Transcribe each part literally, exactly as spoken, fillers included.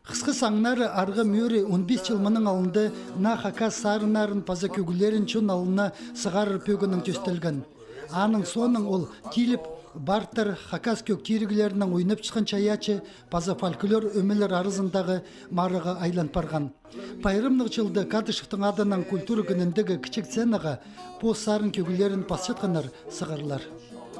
Хысхы саңнары «Арғы мӧрей» он пис чыл мының алнында наа хакас сарыннарын паза кӧглерін чон алнына сығарар пӧгіннең тӧстелген. Аның соонаң ол тиліп, партер, хакас кӧг тиріглерінең ойнапчатхан чайаачы паза фольклор ӧмелер аразындағы марығға айлан парған. Пайрамнығ чылда Кадышевтің адынаң культура кініндегі кічіг сценаға пос сарын кӧглерін пасчатханнар сығарлар.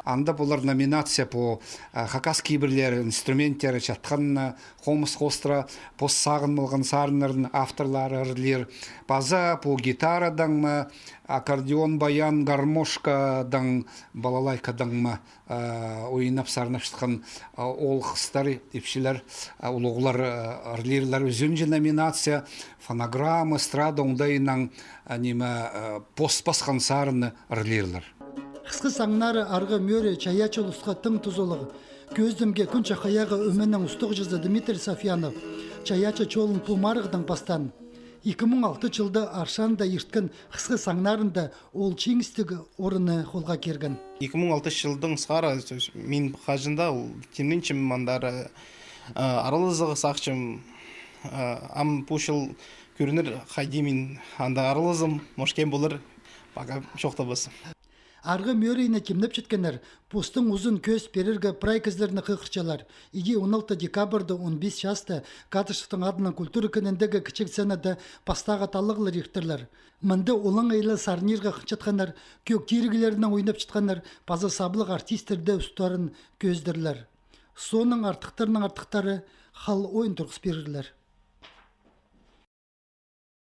Анда полар номинация по, а, хакас кибірлері, инструменттері, чатхан, а, хомыс хоостыра, пос сағын полған сарыннарның авторлары ырлир. Паза по гитарадаң ма, аккордеон, баян, гармошкадаң, балалайкадаң ма, а, ойнап сарнапчатхан, а, оол-хыстар, ипчілер, а, улуғлар, а, ырлирлар. Ӱзінҷі номинация фонограмма, эстрада оңдайынаң, а, ниме, а, пос пасхан сарынны ырлирлар. Хысхы саңнары «Арғы мӧрей» чайаачы улусха тың тузалығ. Кӧзідімге, «Кӱн чахайағы» ӧменің устағҷызы Дмитрий Сафьянов чайаачы чолын пу марығдаң пастаан. Ікі муң алты чылда Аршанда ирткен хысхы саңнарында ол чиңістіг орынны холға кирген. Ікі муң алты чылдаң сығара, то есть, мин хаҷан даа ол тимненчем, андар, э, аралазарға сағынчам, э, ам пу чыл кӧрінер, хайди мин анда аралазам, может, кем полар, пока чоохтабас. «Арғы мӧрейні» тимнепчеткеннер постың узын кӧс пирерге прай кізілерні хығырчалар. Іди он алты декабрьда он пис часта Кадышевтің адынаң культура кініндегі кічіг сценада пастағы таллағлар иртірлер. Мында олаңай ла сарнирға хынчатханнар, кӧг тиріглерінең ойнапчатханнар паза саблығ артисттер дее устарын кӧзідерлер. Соонаң артыхтарның артыхтары хал ойын турғыс пирерлер.